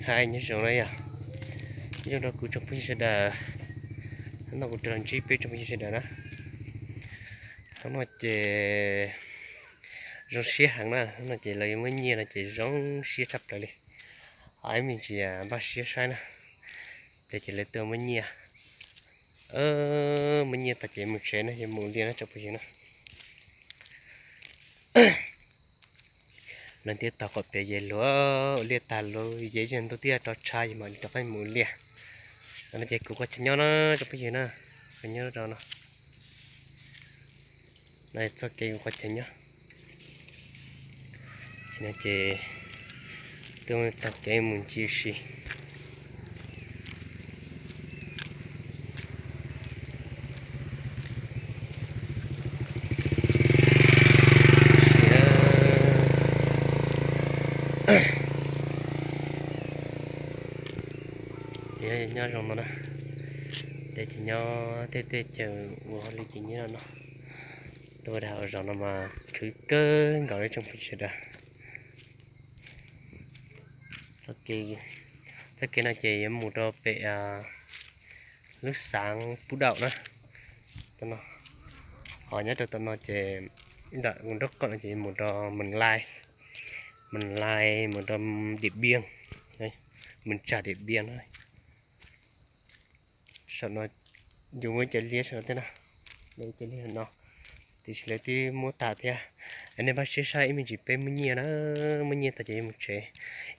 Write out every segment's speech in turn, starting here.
Hais nyob zoo na yog, nyob zoo rau kuv tsoom phooj ywg sawv daws, no kuv rau los ntsib peb tsoom phooj ywg sawv daws na. Hnub no ces zoo siab heev na, hnub no ces lawv yuav muab nyiaj no ces zoo siab tshaj plaws li. Ib me ntsis npaj siab saib na, ces ces lawv tuaj muab nyiaj, muab nyiaj tag ces mus tsev na, yuav mus liaj na tsoom phooj ywg na. Lawv ntiab tog qaum pem ces luag ua liaj tag lawm, ces ib zaug ntuj twb yuav tsaus tshav ces mam li rov qab mus ua liaj. Ntawm no ces kuv qhov chaw nyob na tsoom phooj ywg na, qhov nyob rau no, no txoj kev kuv qhov chaw nyob. Ces no ces tuaj taug kev mus ncig si. Nyob zoo no na, ces ces nyob tej teb chaws ua li ces nyob no, tuaj dag ua zos no mas khwv kawg nkaus li tsoom phooj ywg sawv daws. Txoj kev no ces yuav mus rau pem lub xeev Pub Daum na. Ho nyob rau tom no ces ib nram nraub qaum no ces mus rau Mes Lais, Mes Lais mus rau Diam Npiaj, Mes Tsam Diam Npiaj na. Saum no yus muaj ib co liaj saum no thiab na, ib co liaj no, tiam sis lawv twb muab tag thiab. Nej npaj siab saib ib me ntsis peb muaj nyiaj na, muaj nyiaj tag ces yuav mus tsev,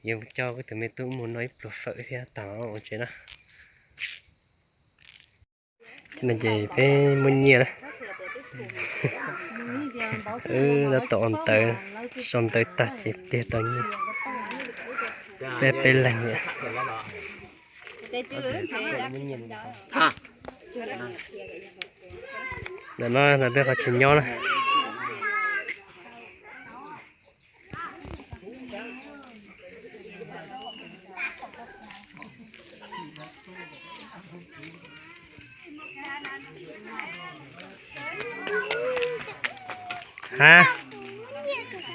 yuav coj kuv tus me tub mus noj ib pluag fawm thiab tag ua tsev na. Ces no ces peb muaj nyiaj na. Tab tom ua ntawv, sau ntawv tag ces pliag tau nyiaj. Peb peb leeg li. Ntawm no peb qhov chaw nyob na. Ha,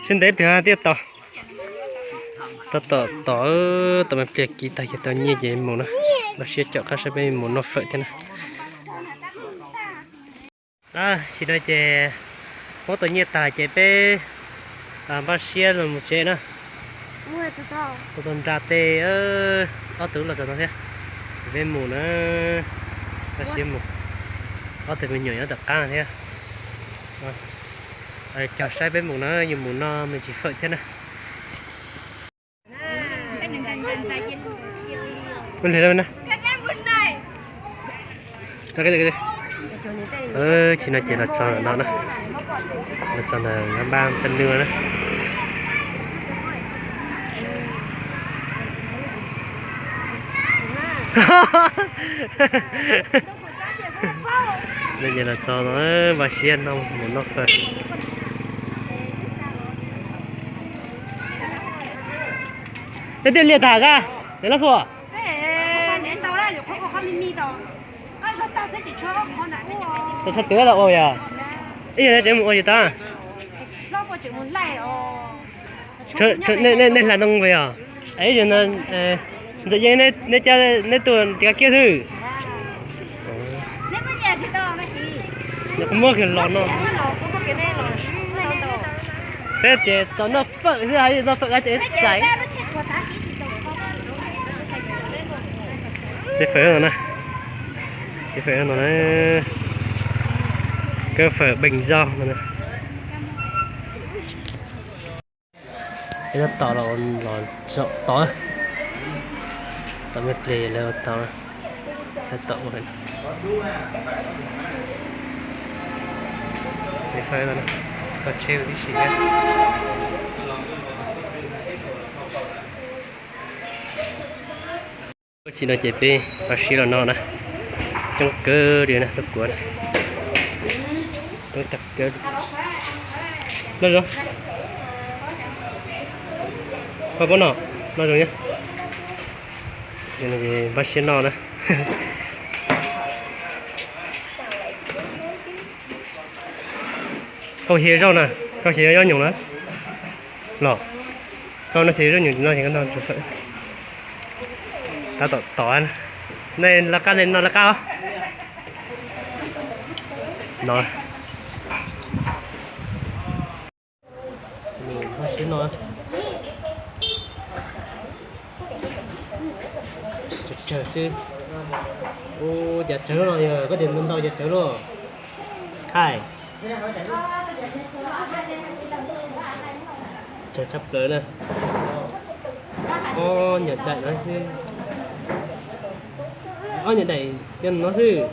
sib ntev pliag thiaj tau. Tab tom tos, tos me pliag kiv tag ces tau nyiaj ces mus na. Npaj siab caum qab saib peb mus noj fawm thiab na. Tam sim no ces muab tau nyiaj tag ces peb npaj siab los mus tsev na. Ua tau nra tej, ob tug los txog no thiab, peb mus na. Npaj siab mus, ob tug me nyuam nyob tom qab thiab. Caum saib peb mus na, yuav mus noj me ntsis fawm thiab na. Tam sim no ces los txog no na, los txog ntawm npaj npaj nws na. No ces los txog no, npaj siab no mus noj fawm. Peb twb liaj tag kab, Lab Fuab. Txog twg los ua yog? Ib yog no tseem mus ua tsis tau. Nej hla ntoo nqis os. Ib yog no, Ntxawm Yeeb, neb coj neb tuaj tiv kab kiab xwb. Nws kuj muab kiag los no. Peb ces tau noj fawm xwb, noj fawm kab ces txais. Txiv fawm no na, txiv fawm no na, kawb fawm beej zaug no na. Peb tab tom los, los zaum tod, tau me pliag lawv ua tau, tab tom ua. Txiv fawm no, koj tsheb tib si thiab. Ua tsis no ces peb npaj siab los noj na. Coob kawg li na, lub kuav na. Coob tag kawg. Noj zoo. Koj puas noj? Noj zoo nyab. Npaj siab noj na. Koj xyaw zaub na, koj xyaw zaub nyoos na. Los, koj no xyaw zaub nyoos no ces koj noj tsau fawm. Tab tom tod, nej laj qab, nej noj laj qab os. No, no, tsawg tsawg xwb. Ua cas tsawg no yog koj tias ntau ntau cas tsawg lauj? Thaij. Tsawg tshaj plaws na. Ob nyuam daim no xwb. Ob nyuam daim cov no xwb.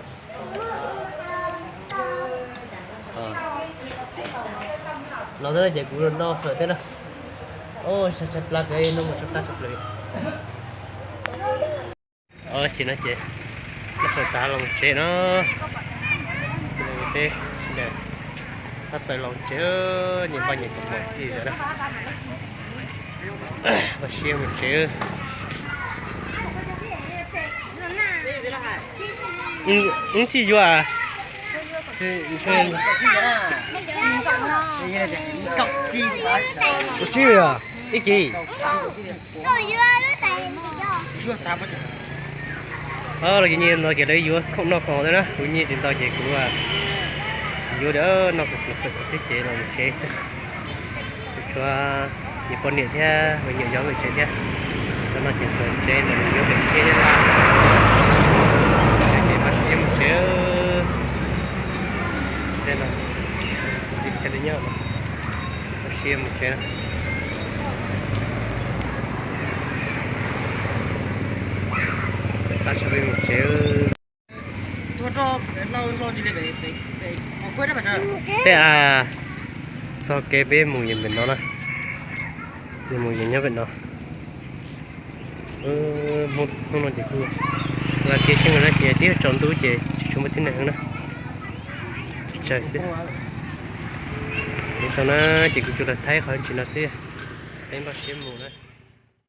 Los xwb ces kuv noj fawm thiab na. Tsawg tshaj plaws, kuv noj mus tsawg tshaj plaws. Ces no ces noj fawm tas los mus tsev no. Peb sawv daws tab tom los tsev, niam pog niam tub muam txiv yawm na. Npaj siab mus tsev. Wb tsis yuav. Ua tsis yuav ib kis. Los ces nyias ntau ces lawv yuav khoom noj khoom haus na, kuv nyias tsis ntau ces kuv tsis yuav li, noj khoom xwb ces los mus tsev xwb. Kuv tshuav niam poj niam thiab me nyuam yaus pem tsev thiab. Cov no ces tsev ntawm nws yuav pem tsev thiab na. Ces npaj siab mus tsev. Tsev no, tsis tsev li nyob, npaj siab mus tsev. Tab sis peb mus tsev. Tej a, txoj kev peb mus yog pem no na, mus yog nyob pem no. Hnub no ces kuv, lawv kev xyoo na ces twb tsaus ntuj ces tsis tshua muaj tib neeg heev na, tsawg xwb. Ces sau na, ces kuv tsuas los thaij qhov ntsis no xwb, peb npaj siab mus na.